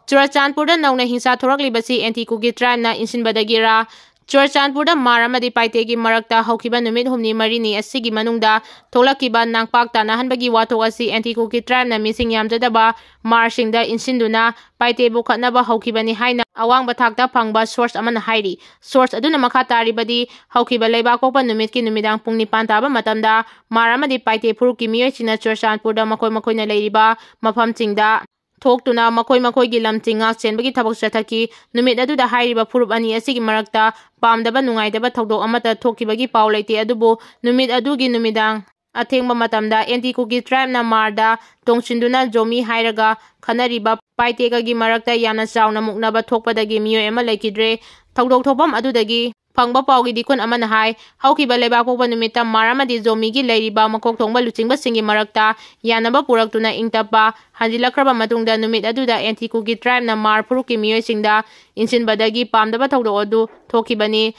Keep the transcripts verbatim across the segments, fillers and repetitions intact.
ꯆꯨꯔꯆꯥꯟꯄꯨꯔꯗ ꯅꯧꯅ ꯍꯤꯡꯁꯥ ꯊꯣꯔꯛꯂꯤꯕꯁꯤ ꯑꯦꯟꯇꯤ ꯀꯨꯀꯤ ꯇ꯭ꯔꯥꯏꯕꯅ ꯏꯟꯁꯤꯟꯕꯗꯒꯤꯔꯥ? ꯆꯨꯔꯆꯥꯟꯄꯨꯔꯗ ꯃꯥꯔ ꯑꯃꯗꯤ ꯄꯥꯏꯇꯦꯒꯤ ꯃꯔꯛꯇ ꯍꯧꯈꯤꯕ ꯅꯨꯃꯤꯠ ꯍꯨꯝꯅꯤ ꯃꯔꯤꯅꯤ ꯑꯁꯤꯒꯤ ꯃꯅꯨꯡꯗ ꯊꯣꯛꯂꯛꯈꯤꯕ ꯅꯥꯡꯄꯥꯛ ꯇꯥꯅꯍꯟꯕꯒꯤ ꯋꯥꯊꯣꯛ ꯑꯁꯤ ꯑꯦꯟꯇꯤ ꯀꯨꯀꯤ ꯇ꯭ꯔꯥꯏꯕꯅ ꯃꯤꯁꯤꯡ ꯌꯥꯝꯖꯗꯕ ꯃꯥꯔꯁꯤꯡꯗ ꯏꯟꯁꯤꯟꯗꯨꯅ ꯄꯥꯏꯇꯦꯕꯨ ꯈꯠꯅꯕ ꯍꯧꯈꯤꯕꯅꯤ ꯍꯥꯏꯅ ꯑꯋꯥꯡꯕ ꯊꯥꯛꯇ ꯐꯪꯕ ꯁꯣꯔꯁ ꯑꯃꯅ ꯍꯥꯏꯔꯤ꯫ ꯁꯣꯔꯁ ꯑꯗꯨꯅ ꯃꯈꯥ ꯇꯥꯔꯤꯕꯗꯤ, ꯍꯧꯈꯤꯕ ꯂꯩꯕꯥꯛꯄꯣꯛꯄ ꯅꯨꯃꯤꯠꯀꯤ ꯅꯨꯃꯤꯗꯥꯡ ꯄꯨꯡ ꯅꯤꯄꯥꯟ ꯇꯥꯕ ꯃꯇꯝꯗ ꯃꯥꯔ ꯑꯃꯗꯤ ꯄꯥꯏꯇꯦ ꯐꯨꯔꯨꯞꯀꯤ ꯃꯤꯑꯣꯏꯁꯤꯡꯅ ꯆꯨꯔꯆꯥꯟꯄꯨꯔꯗ ꯃꯈꯣꯏ ꯃꯈꯣꯏꯅ ꯂꯩꯔꯤꯕ ꯃꯐꯝꯁꯤꯡꯗ ꯊꯣꯛꯇꯨꯅ ꯃꯈꯣꯏ ꯃꯈꯣꯏꯒꯤ ꯂꯝꯁꯤꯡ ꯉꯥꯛ ꯁꯦꯟꯕꯒꯤ ꯊꯕꯛ ꯆꯠꯊꯈꯤ꯫ ꯅꯨꯃꯤꯠ ꯑꯗꯨꯗ ꯍꯥꯏꯔꯤꯕ ꯐꯨꯔꯨꯞ ꯑꯅꯤ ꯑꯁꯤꯒꯤ ꯃꯔꯛꯇ ꯄꯥꯝꯗꯕ ꯅꯨꯡꯉꯥꯏꯇꯕ ꯊꯧꯗꯣꯛ ꯑꯃꯠꯇ ꯊꯣꯛꯈꯤꯕꯒꯤ ꯄꯥꯎ ꯂꯩꯇꯦ, ꯑꯗꯨꯕꯨ ꯅꯨꯃꯤꯠ ꯑꯗꯨꯒꯤ ꯅꯨꯃꯤꯗꯥꯡ ꯑꯊꯦꯡꯕ ꯃꯇꯝꯗ ꯑꯦꯟꯇꯤ ꯀꯨꯀꯤ ꯇ꯭ꯔꯥꯏꯕꯅ ꯃꯥꯔꯗ ꯇꯣꯡꯁꯤꯟꯗꯨꯅ ꯖꯣꯃꯤ ꯍꯥꯏꯔꯒ ꯈꯟꯅꯔꯤꯕ ꯄꯥꯏꯇꯦꯀꯒꯤ ꯃꯔꯛꯇ ꯌꯥꯝꯅ ꯆꯥꯎꯅ ꯃꯨꯛꯅꯕ ꯊꯣꯛꯄꯗꯒꯤ ꯃꯤꯑꯣꯏ ꯑꯃ ꯂꯩꯈꯤꯗ꯭ꯔꯦ꯫ ꯊꯧꯗꯣꯛ ꯊꯣꯛꯐꯝ ꯑꯗꯨꯗꯒꯤ ꯐꯪꯕ ꯄꯥꯎꯒꯤ ꯗꯤꯈꯨꯟ ꯑꯃꯅ ꯍꯥꯏ, ꯍꯧꯈꯤꯕ ꯂꯩꯕꯥꯛꯄꯣꯛꯄ ꯅꯨꯃꯤꯠꯇ ꯃꯥꯔ ꯑꯃꯗꯤ ꯖꯣꯃꯤꯒꯤ ꯂꯩꯔꯤꯕ ꯃꯀꯣꯛ ꯊꯣꯡꯕ ꯂꯨꯆꯤꯡꯕꯁꯤꯡꯒꯤ ꯃꯔꯛꯇ ꯌꯥꯅꯕ ꯄꯨꯔꯛꯇꯨꯅ ꯏꯪ ꯇꯞꯄ ꯍꯟꯖꯤꯜꯂꯛꯈ꯭ꯔꯕ ꯃꯇꯨꯡꯗ ꯅꯨꯃꯤꯠ ꯑꯗꯨꯗ ꯑꯦꯟꯇꯤ ꯀꯨꯀꯤ ꯇ꯭ꯔꯥꯏꯕꯅ ꯃꯥꯔ ꯐꯨꯔꯨꯞꯀꯤ ꯃꯤꯑꯣꯏꯁꯤꯡꯗ ꯏꯟꯁꯤꯟꯕꯗꯒꯤ ꯄꯥꯝꯗꯕ ꯊꯧꯗꯣꯛ ꯑꯗꯨ ꯊꯣꯛꯈꯤꯕꯅꯤ꯫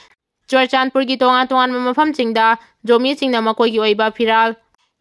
ꯆꯨꯔꯆꯥꯟꯄꯨꯔꯒꯤ ꯇꯣꯉꯥꯟ ꯇꯣꯉꯥꯟꯕ ꯃꯐꯝꯁꯤꯡꯗ ꯖꯣꯃꯤꯁꯤꯡꯅ ꯃꯈꯣꯏꯒꯤ ꯑꯣꯏꯕ ꯐꯤꯔꯥꯜ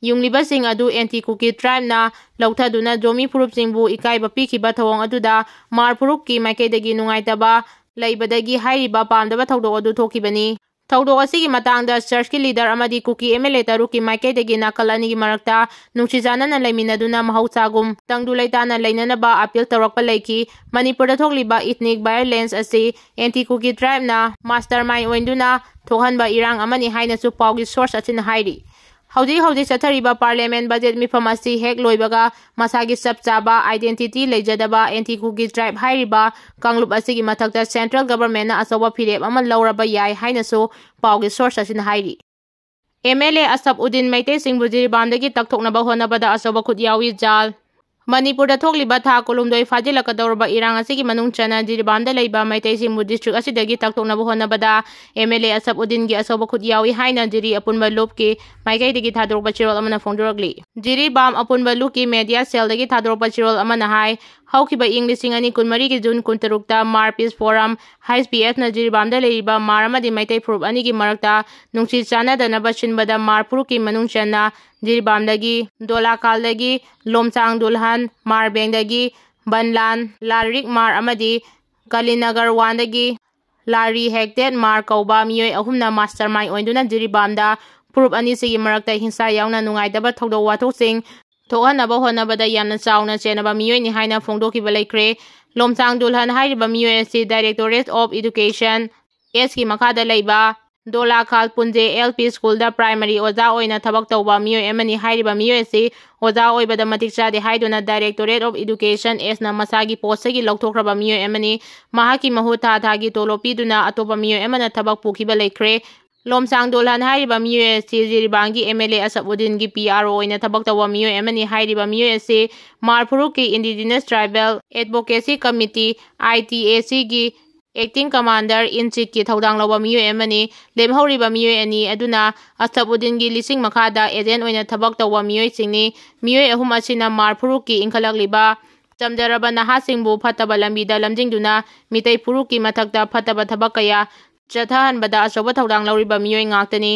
ꯌꯨꯡꯂꯤꯕꯁꯤꯡ ꯑꯗꯨ ꯑꯦꯟꯇꯤ ꯀꯨꯀꯤ ꯇ꯭ꯔꯥꯏꯕꯅ ꯂꯧꯊꯗꯨꯅ ꯖꯣꯃꯤ ꯐꯨꯔꯨꯞꯁꯤꯡꯕꯨ ꯏꯀꯥꯏꯕ ꯄꯤꯈꯤꯕ ꯊꯧꯑꯣꯡ ꯑꯗꯨꯗ ꯃꯥꯔ ꯐꯨꯔꯨꯞꯀꯤ ꯃꯥꯏꯀꯩꯗꯒꯤ ꯅꯨꯡꯉꯥꯏꯇꯕ ꯂꯩꯕꯗꯒꯤ ꯍꯥꯏꯔꯤꯕ ꯄꯥꯝꯗꯕ ꯊꯧꯗꯣꯛ ꯑꯗꯨ ꯊꯣꯛꯈꯤꯕꯅꯤ꯫ ꯊꯧꯗꯣꯛ ꯑꯁꯤꯒꯤ ꯃꯇꯥꯡꯗ ꯆꯔꯆꯀꯤ ꯂꯤꯗꯔ ꯑꯃꯗꯤ ꯀꯨꯀꯤ ꯑꯦꯝ ꯑꯦꯜ ꯑꯦ ꯇꯔꯨꯛꯀꯤ ꯃꯥꯏꯀꯩꯗꯒꯤ ꯅꯥꯀꯜ ꯑꯅꯤꯒꯤ ꯃꯔꯛꯇ ꯅꯨꯡꯁꯤ ꯆꯥꯟꯅꯅ ꯂꯩꯃꯤꯟꯅꯗꯨꯅ ꯃꯍꯧꯁꯥꯒꯨꯝ ꯇꯪꯗꯨ ꯂꯩꯇꯥꯅ ꯂꯩꯅꯅꯕ ꯑꯄꯤꯜ ꯇꯧꯔꯛꯄ ꯂꯩꯈꯤ꯫ ꯃꯅꯤꯄꯨꯔꯗ ꯊꯣꯛꯂꯤꯕ ꯏꯊꯅꯤꯛ ꯚꯥꯏꯑꯣꯂꯦꯟꯁ ꯑꯁꯤ ꯑꯦꯟꯇꯤ ꯀꯨꯀꯤ ꯇ꯭ꯔꯥꯏꯕꯅ ꯃꯥꯁꯇꯔ ꯃꯥꯏꯟ ꯑꯣꯏꯗꯨꯅ ꯊꯣꯛꯍꯟꯕ ꯏꯔꯥꯡ ꯑꯃꯅꯤ ꯍꯥꯏꯅꯁꯨ ꯄꯥꯎꯒꯤ ꯁꯣꯔꯁ ꯑꯁꯤꯅ ꯍꯥꯏꯔꯤ꯫ ꯍꯧꯖꯤꯛ ꯍꯧꯖꯤꯛ ꯆꯠꯊꯔꯤꯕ ꯄꯥꯔꯂꯤꯌꯥꯃꯦꯟ ꯕꯖꯦꯠ ꯃꯤꯐꯝ ꯑꯁꯤ ꯍꯦꯛ ꯂꯣꯏꯕꯒ ꯃꯁꯥꯒꯤ ꯆꯞ ꯆꯥꯕ ꯑꯥꯏꯗꯦꯟꯇꯤꯇꯤ ꯂꯩꯖꯗꯕ ꯑꯦꯟꯇꯤ ꯀꯨꯀꯤ ꯇ꯭ꯔꯥꯏꯕ ꯍꯥꯏꯔꯤꯕ ꯀꯥꯡꯂꯨꯞ ꯑꯁꯤꯒꯤ ꯃꯊꯛꯇ ꯁꯦꯟꯇ꯭ꯔꯦꯜ ꯒꯚꯔꯟꯃꯦꯟꯠꯅ ꯑꯆꯧꯕ ꯐꯤꯔꯦꯞ ꯑꯃ ꯂꯧꯔꯕ ꯌꯥꯏ ꯍꯥꯏꯅꯁꯨ ꯄꯥꯎꯒꯤ ꯁꯣꯔꯁ ꯑꯁꯤꯅ ꯍꯥꯏꯔꯤ꯫ M L A Asaf Uddin ꯃꯩꯇꯩꯁꯤꯡꯕꯨ ꯖꯤꯔꯤꯕꯥꯝꯗꯒꯤ ꯇꯛꯊꯣꯛꯅꯕ ꯍꯣꯠꯅꯕꯗ ꯑꯆꯧꯕ ꯈꯨꯠ ꯌꯥꯎꯏ꯫ ꯖꯥꯜ꯫ ꯃꯅꯤꯄꯨꯔꯗ ꯊꯣꯛꯂꯤꯕ ꯊꯥ ꯀꯨꯟꯍꯨꯝꯗꯣꯏ ꯐꯥꯖꯤꯜꯂꯛꯀꯗꯧꯔꯕ ꯏꯔꯥꯡ ꯑꯁꯤꯒꯤ ꯃꯅꯨꯡ ꯆꯟꯅ ꯖꯤꯔꯤꯕꯥꯝꯗ ꯂꯩꯕ ꯃꯩꯇꯩꯁꯤꯡꯕꯨ ꯗꯤꯁꯇ꯭ꯔꯤꯛ ꯑꯁꯤꯗꯒꯤ ꯇꯛꯊꯣꯛꯅꯕ ꯍꯣꯠꯅꯕꯗ ꯑꯦꯝ ꯑꯦꯜ ꯑꯦ ꯑꯁꯐ ꯎꯗꯤꯟꯒꯤ ꯑꯆꯧꯕ ꯈꯨꯠ ꯌꯥꯎꯏ ꯍꯥꯏꯅ ꯖꯤꯔꯤ ꯑꯄꯨꯟꯕ ꯂꯨꯞꯀꯤ ꯃꯥꯏꯀꯩꯗꯒꯤ ꯊꯥꯗꯣꯔꯛꯄ ꯆꯦꯔꯣꯜ ꯑꯃꯅ ꯐꯣꯡꯗꯣꯔꯛꯂꯤ꯫ ꯖꯤꯔꯤꯕꯥꯝ ꯑꯄꯨꯟꯕ ꯂꯨꯞꯀꯤ ꯃꯦꯗꯤꯌꯥ ꯁꯦꯜꯗꯒꯤ ꯊꯥꯗꯣꯔꯛꯄ ꯆꯦꯔꯣꯜ ꯑꯃꯅ ꯍꯥꯏ, ꯍꯧꯈꯤꯕ ꯏꯪ ꯂꯤꯁꯤꯡ ꯑꯅꯤ ꯀꯨꯟꯃꯔꯤꯒꯤ ꯖꯨꯟ ꯀꯨꯟꯇꯔꯨꯛꯇ ꯃꯥꯔ ꯄꯤꯁ ꯐꯣꯔꯝ, ꯍꯩꯆ ꯄꯤ ꯑꯦꯐꯅ ꯖꯤꯔꯤꯕꯥꯝꯗ ꯂꯩꯔꯤꯕ ꯃꯥꯔ ꯑꯃꯗꯤ ꯃꯩꯇꯩ ꯐꯨꯔꯨꯞ ꯑꯅꯤꯒꯤ ꯃꯔꯛꯇ ꯅꯨꯡꯁꯤ ꯆꯥꯟꯅꯗꯅꯕ ꯁꯤꯟꯕꯗ ꯃꯥꯔ ꯐꯨꯔꯨꯞꯀꯤ ꯃꯅꯨꯡ ꯆꯟꯅ ꯖꯤꯔꯤꯕꯥꯝꯗꯒꯤ, ꯗꯣꯂꯥꯀꯥꯜꯗꯒꯤ, ꯂꯣꯝꯆꯥꯡ ꯗꯨꯜꯍꯟ, ꯃꯥꯔꯕꯦꯡꯗꯒꯤ, ꯕꯟꯂꯥꯟ ꯂꯥꯔꯤꯛ ꯃꯥꯔ ꯑꯃꯗꯤ ꯀꯂꯤꯅꯒꯔ ꯋꯥꯟꯗꯒꯤ ꯂꯥꯔꯤ ꯍꯦꯛꯇꯦꯠ ꯃꯥꯔ ꯀꯧꯕ ꯃꯤꯑꯣꯏ ꯑꯍꯨꯝꯅ ꯃꯥꯁꯇꯔ ꯃꯥꯏꯟ ꯑꯣꯏꯗꯨꯅ ꯖꯤꯔꯤꯕꯥꯝꯗ ꯐꯨꯔꯨꯞ ꯑꯅꯤꯁꯤꯒꯤ ꯃꯔꯛꯇ ꯍꯤꯡꯁꯥ ꯌꯥꯎꯅ ꯅꯨꯡꯉꯥꯏꯇꯕ ꯊꯧꯗꯣꯛ ꯋꯥꯊꯣꯛꯁꯤꯡ ꯊꯣꯛꯍꯟꯅꯕ ꯍꯣꯠꯅꯕꯗ ꯌꯥꯝꯅ ꯆꯥꯎꯅ ꯆꯦꯟꯅꯕ ꯃꯤꯑꯣꯏꯅꯤ ꯍꯥꯏꯅ ꯐꯣꯡꯗꯣꯛꯈꯤꯕ ꯂꯩꯈ꯭ꯔꯦ꯫ ꯂꯣꯝꯁꯥꯡ ꯗꯨꯜꯍꯟ ꯍꯥꯏꯔꯤꯕ ꯃꯤꯑꯣꯏ ꯑꯁꯤ Directorate of Education, ꯑꯦꯁꯀꯤ ꯃꯈꯥꯗ ꯂꯩꯕ ꯗꯣꯂꯥꯈꯥꯜ ꯄꯨꯟꯖꯦ ꯑꯦꯜ ꯄꯤ ꯁ꯭ꯀꯨꯜꯗ ꯄ꯭ꯔꯥꯏꯃꯔꯤ ꯑꯣꯖꯥ ꯑꯣꯏꯅ ꯊꯕꯛ ꯇꯧꯕ ꯃꯤꯑꯣꯏ ꯑꯃꯅꯤ꯫ ꯍꯥꯏꯔꯤꯕ ꯃꯤꯑꯣꯏ ꯑꯁꯤ ꯑꯣꯖꯥ ꯑꯣꯏꯕꯗ ꯃꯇꯤꯛ ꯆꯥꯗꯦ ꯍꯥꯏꯗꯨꯅ Directorate of Education, ꯑꯦꯁꯅ ꯃꯁꯥꯒꯤ ꯄꯣꯁꯇꯒꯤ ꯂꯧꯊꯣꯛꯈ꯭ꯔꯕ ꯃꯤꯑꯣꯏ ꯑꯃꯅꯤ꯫ ꯃꯍꯥꯛꯀꯤ ꯃꯍꯨꯠ ꯊꯥ ꯊꯥꯒꯤ ꯇꯣꯂꯣꯞ ꯄꯤꯗꯨꯅ ꯑꯇꯣꯞꯄ ꯃꯤꯑꯣꯏ ꯑꯃꯅ ꯊꯕꯛ ꯄꯨꯈꯤꯕ ꯂꯩꯈ꯭ꯔꯦ꯫ ꯂꯣꯝꯁꯥꯡ ꯗꯣꯜꯍꯟ ꯍꯥꯏꯔꯤꯕ ꯃꯤꯑꯣꯏ ꯑꯁꯤ ꯖꯤꯔꯤꯕꯥꯝꯒꯤ ꯑꯦꯝ ꯑꯦꯜ ꯑꯦ ꯑꯁꯐ ꯎꯗꯤꯟꯒꯤ ꯄꯤ ꯑꯥꯔ ꯑꯣ ꯑꯣꯏꯅ ꯊꯕꯛ ꯇꯧꯕ ꯃꯤꯑꯣꯏ ꯑꯃꯅꯤ꯫ ꯍꯥꯏꯔꯤꯕ ꯃꯤꯑꯣꯏ ꯑꯁꯤ ꯃꯥꯔ ꯐꯨꯔꯨꯛꯀꯤ Indigenous Tribal Advocacy Committee, I T A ꯁꯤꯒꯤ acting commander in chiefꯀꯤ ꯊꯧꯗꯥꯡ ꯂꯧꯕ ꯃꯤꯑꯣꯏ ꯑꯃꯅꯤ꯫ ꯂꯦꯝꯍꯧꯔꯤꯕ ꯃꯤꯑꯣꯏ ꯑꯅꯤ ꯑꯗꯨꯅ ꯑꯁꯐ ꯎꯗꯤꯟꯒꯤ ꯂꯤꯁꯤꯡ ꯃꯈꯥꯗ agent ꯑꯣꯏꯅ ꯊꯕꯛ ꯇꯧꯕ ꯃꯤꯑꯣꯏꯁꯤꯡꯅꯤ꯫ ꯃꯤꯑꯣꯏ ꯑꯍꯨꯝ ꯑꯁꯤꯅ ꯃꯥꯔ ꯐꯨꯔꯨꯛꯀꯤ ꯏꯟꯈꯠꯂꯛꯂꯤꯕ ꯆꯝꯖꯔꯕ ꯅꯍꯥꯁꯤꯡꯕꯨ ꯐꯠꯇꯕ ꯂꯝꯕꯤꯗ ꯂꯝꯖꯤꯡꯗꯨꯅ ꯃꯤꯇꯩ ꯐꯨꯔꯨꯞꯀꯤ ꯃꯊꯛꯇ ꯐꯠꯇꯕ ꯊꯕꯛ ꯀꯌꯥ ꯆꯠꯊꯍꯟꯕꯗ ꯑꯆꯧꯕ ꯊꯧꯗꯥꯡ ꯂꯧꯔꯤꯕ ꯃꯤꯑꯣꯏ ꯉꯥꯛꯇꯅꯤ꯫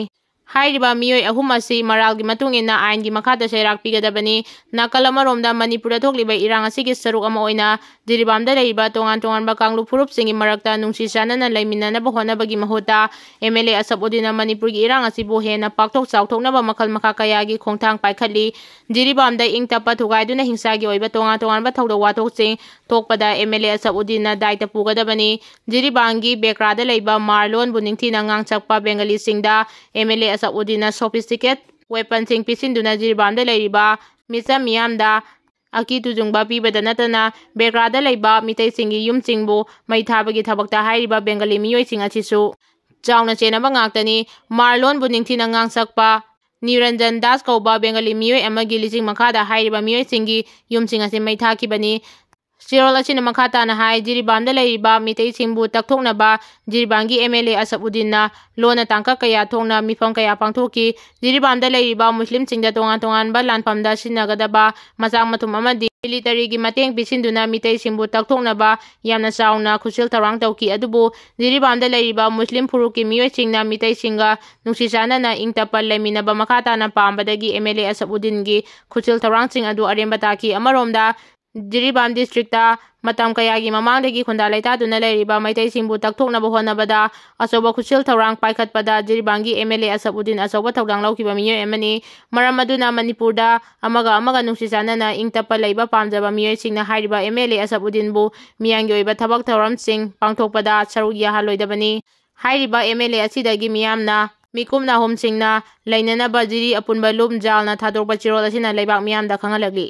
ꯍꯥꯏꯔꯤꯕ ꯃꯤꯑꯣꯏ ꯑꯍꯨꯝ ꯑꯁꯤ ꯃꯔꯥꯜꯒꯤ ꯃꯇꯨꯡ ꯏꯟꯅ ꯑꯥꯏꯟꯒꯤ ꯃꯈꯥꯗ ꯆꯩꯔꯥꯛ ꯄꯤꯒꯗꯕꯅꯤ꯫ ꯅꯥꯀꯜ ꯑꯃꯔꯣꯝꯗ ꯃꯅꯤꯄꯨꯔꯗ ꯊꯣꯛꯂꯤꯕ ꯏꯔꯥꯡ ꯑꯁꯤꯒꯤ ꯁꯔꯨꯛ ꯑꯃ ꯑꯣꯏꯅ ꯖꯤꯔꯤꯕꯥꯝꯗ ꯂꯩꯔꯤꯕ ꯇꯣꯉꯥꯟ ꯇꯣꯉꯥꯟꯕ ꯀꯥꯡꯂꯨꯞ ꯐꯨꯔꯨꯞꯁꯤꯡꯒꯤ ꯃꯔꯛꯇ ꯅꯨꯡꯁꯤ ꯆꯥꯟꯅꯅ ꯂꯩꯃꯤꯟꯅꯅꯕ ꯍꯣꯠꯅꯕꯒꯤ ꯃꯍꯨꯠꯇ ꯑꯦꯝ ꯑꯦꯜ ꯑꯦ ꯑꯁꯐ ꯎꯗꯤꯟꯅ ꯃꯅꯤꯄꯨꯔꯒꯤ ꯏꯔꯥꯡ ꯑꯁꯤꯕꯨ ꯍꯦꯟꯅ ꯄꯥꯛꯊꯣꯛ ꯆꯥꯎꯊꯣꯛꯅꯕ ꯃꯈꯜ ꯃꯈꯥ ꯀꯌꯥꯒꯤ ꯈꯣꯡꯊꯥꯡ ꯄꯥꯏꯈꯠꯂꯤ꯫ ꯖꯤꯔꯤꯕꯥꯝꯗ ꯏꯪ ꯇꯞꯄ ꯊꯨꯒꯥꯏꯗꯨꯅ ꯍꯤꯡꯁꯥꯒꯤ ꯑꯣꯏꯕ ꯇꯣꯉꯥꯟ ꯇꯣꯉꯥꯟꯕ ꯊꯧꯗꯣꯛ ꯋꯥꯊꯣꯛꯁꯤꯡ ꯊꯣꯛꯄꯗ ꯑꯦꯝ ꯑꯦꯜ ꯑꯦ ꯑꯁꯐ ꯎꯗꯤꯟꯅ ꯗꯥꯏꯇ ꯄꯨꯒꯗꯕꯅꯤ꯫ ꯖꯤꯔꯤꯕꯥꯝꯒꯤ ꯕꯦꯀ꯭ꯔꯥꯗ ꯂꯩꯕ ꯃꯥꯔꯂꯣꯟꯕꯨ ꯅꯤꯡꯊꯤꯅ ꯉꯥꯡ ꯁꯛꯄ ꯕꯦꯡꯒꯂꯤꯁꯤꯡꯗ M L A Asaf ꯎꯗꯤꯟꯅ sophisticated weaponꯁꯤꯡ ꯄꯤꯁꯤꯟꯗꯨꯅ ꯖꯤꯔꯤꯕꯥꯝꯗ ꯂꯩꯔꯤꯕ ꯃꯤꯆꯝ ꯃꯤꯌꯥꯝꯗ ꯑꯀꯤ ꯇꯨꯖꯨꯡꯕ ꯄꯤꯕꯗ ꯅꯠꯇꯅ ꯕꯦꯒ꯭ꯔꯥꯗ ꯂꯩꯕ ꯃꯤꯇꯩꯁꯤꯡꯒꯤ ꯌꯨꯝꯁꯤꯡꯕꯨ ꯃꯩ ꯊꯥꯕꯒꯤ ꯊꯕꯛꯇ ꯍꯥꯏꯔꯤꯕ ꯕꯦꯡꯒꯂꯤ ꯃꯤꯑꯣꯏꯁꯤꯡ ꯑꯁꯤꯁꯨ ꯆꯥꯎꯅ ꯆꯦꯟꯅꯕ ꯉꯥꯛꯇꯅꯤ꯫ ꯃꯥꯔꯂꯣꯟꯕꯨ ꯅꯤꯡꯊꯤꯅ ꯉꯥꯡꯁꯛꯄ ꯅꯤꯔꯟꯖꯟ ꯗꯥꯁ ꯀꯧꯕ ꯕꯦꯡꯒꯂꯤ ꯃꯤꯑꯣꯏ ꯑꯃꯒꯤ ꯂꯤꯆꯤꯡ ꯃꯈꯥꯗ ꯍꯥꯏꯔꯤꯕ ꯃꯤꯑꯣꯏꯁꯤꯡꯒꯤ ꯌꯨꯝꯁꯤꯡ ꯑꯁꯤ ꯃꯩ ꯊꯥꯈꯤꯕꯅꯤ꯫ ꯆꯦꯔꯣꯜ ꯑꯁꯤꯅ ꯃꯈꯥ ꯇꯥꯅ ꯍꯥꯏ, ꯖꯤꯔꯤꯕꯥꯝꯗ ꯂꯩꯔꯤꯕ ꯃꯤꯇꯩꯁꯤꯡꯕꯨ ꯇꯛꯊꯣꯛꯅꯕ ꯖꯤꯔꯤꯕꯥꯝꯒꯤ ꯑꯦꯝ ꯑꯦꯜ ꯑꯦ ꯑꯁꯐ ꯎꯗꯤꯟꯅ ꯂꯣꯟꯅ ꯇꯥꯡꯀꯛ ꯀꯌꯥ ꯊꯣꯛꯅ ꯃꯤꯐꯝ ꯀꯌꯥ ꯄꯥꯡꯊꯣꯛꯈꯤ꯫ ꯖꯤꯔꯤꯕꯥꯝꯗ ꯂꯩꯔꯤꯕ ꯃꯨꯁꯂꯤꯝꯁꯤꯡꯗ ꯇꯣꯉꯥꯟ ꯇꯣꯉꯥꯟꯕ ꯂꯥꯟꯐꯝꯗ ꯁꯤꯖꯤꯟꯅꯒꯗꯕ ꯃꯆꯥꯛ ꯃꯊꯨꯝ ꯑꯃꯗꯤ ꯃꯤꯂꯤꯇꯔꯤꯒꯤ ꯃꯇꯦꯡ ꯄꯤꯁꯤꯟꯗꯨꯅ ꯃꯤꯇꯩꯁꯤꯡꯕꯨ ꯇꯛꯊꯣꯛꯅꯕ ꯌꯥꯝꯅ ꯆꯥꯎꯅ ꯈꯨꯠꯁꯤꯜ ꯊꯧꯔꯥꯡ ꯇꯧꯈꯤ꯫ ꯑꯗꯨꯕꯨ ꯖꯤꯔꯤꯕꯥꯝꯗ ꯂꯩꯔꯤꯕ ꯃꯨꯁꯂꯤꯝ ꯐꯨꯔꯨꯞꯀꯤ ꯃꯤꯑꯣꯏꯁꯤꯡꯅ ꯃꯤꯇꯩꯁꯤꯡꯒ ꯅꯨꯡꯁꯤ ꯆꯥꯟꯅꯅ ꯏꯪ ꯇꯞꯄ ꯂꯩꯃꯤꯟꯅꯕ ꯃꯈꯥ ꯇꯥꯅ ꯄꯥꯝꯕꯗꯒꯤ ꯑꯦꯝ ꯑꯦꯜ ꯑꯦ ꯑꯁꯐ ꯎꯗꯤꯟꯒꯤ ꯈꯨꯠꯁꯤꯜ ꯊꯧꯔꯥꯡꯁꯤꯡ ꯑꯗꯨ ꯑꯔꯦꯝꯕ ꯇꯥꯈꯤ꯫ ꯑꯃꯔꯣꯝꯗ ꯖꯤꯔꯤꯕꯥꯝ ꯗꯤꯁꯇ꯭ꯔꯤꯛꯇ ꯃꯇꯝ ꯀꯌꯥꯒꯤ ꯃꯃꯥꯡꯗꯒꯤ ꯈꯨꯟꯗꯥ ꯂꯩꯇꯥꯗꯨꯅ ꯂꯩꯔꯤꯕ ꯃꯩꯇꯩꯁꯤꯡꯕꯨ ꯇꯛꯊꯣꯛꯅꯕ ꯍꯣꯠꯅꯕꯗ ꯑꯆꯧꯕ ꯈꯨꯠꯁꯦꯜ ꯊꯧꯔꯥꯡ ꯄꯥꯏꯈꯠꯄꯗ ꯖꯤꯔꯤꯕꯥꯝꯒꯤ M L A Asaf Uddin ꯑꯆꯧꯕ ꯊꯧꯗꯥꯡ ꯂꯧꯈꯤꯕ ꯃꯤꯑꯣꯏ ꯑꯃꯅꯤ꯫ ꯃꯔꯝ ꯑꯗꯨꯅ ꯃꯅꯤꯄꯨꯔꯗ ꯑꯃꯒ ꯑꯃꯒ ꯅꯨꯡꯁꯤ ꯆꯥꯟꯅꯅ ꯏꯪ ꯇꯞꯄ ꯂꯩꯕ ꯄꯥꯝꯖꯕ ꯃꯤꯑꯣꯏꯁꯤꯡꯅ ꯍꯥꯏꯔꯤꯕ ꯑꯦꯝ ꯑꯦꯜ ꯑꯦ ꯑꯁꯐ ꯎꯗꯤꯟꯕꯨ ꯃꯤꯌꯥꯝꯒꯤ ꯑꯣꯏꯕ ꯊꯕꯛ ꯊꯧꯔꯝꯁꯤꯡ ꯄꯥꯡꯊꯣꯛꯄꯗ ꯁꯔꯨꯛ ꯌꯥꯍꯜꯂꯣꯏꯗꯕꯅꯤ꯫ ꯍꯥꯏꯔꯤꯕ ꯑꯦꯝ ꯑꯦꯜ ꯑꯦ ꯑꯁꯤꯗꯒꯤ ꯃꯤꯌꯥꯝꯅ ꯃꯤꯀꯨꯞ ꯅꯥꯍꯨꯝꯁꯤꯡꯅ ꯂꯩꯅꯅꯕ ꯖꯤꯔꯤ ꯑꯄꯨꯟꯕ ꯂꯨꯞ ꯖꯥꯜꯅ ꯊꯥꯗꯣꯔꯛꯄ ꯆꯦꯔꯣꯜ ꯑꯁꯤꯅ ꯂꯩꯕꯥꯛ ꯃꯤꯌꯥꯝꯗ ꯈꯪꯍꯜꯂꯛꯂꯤ꯫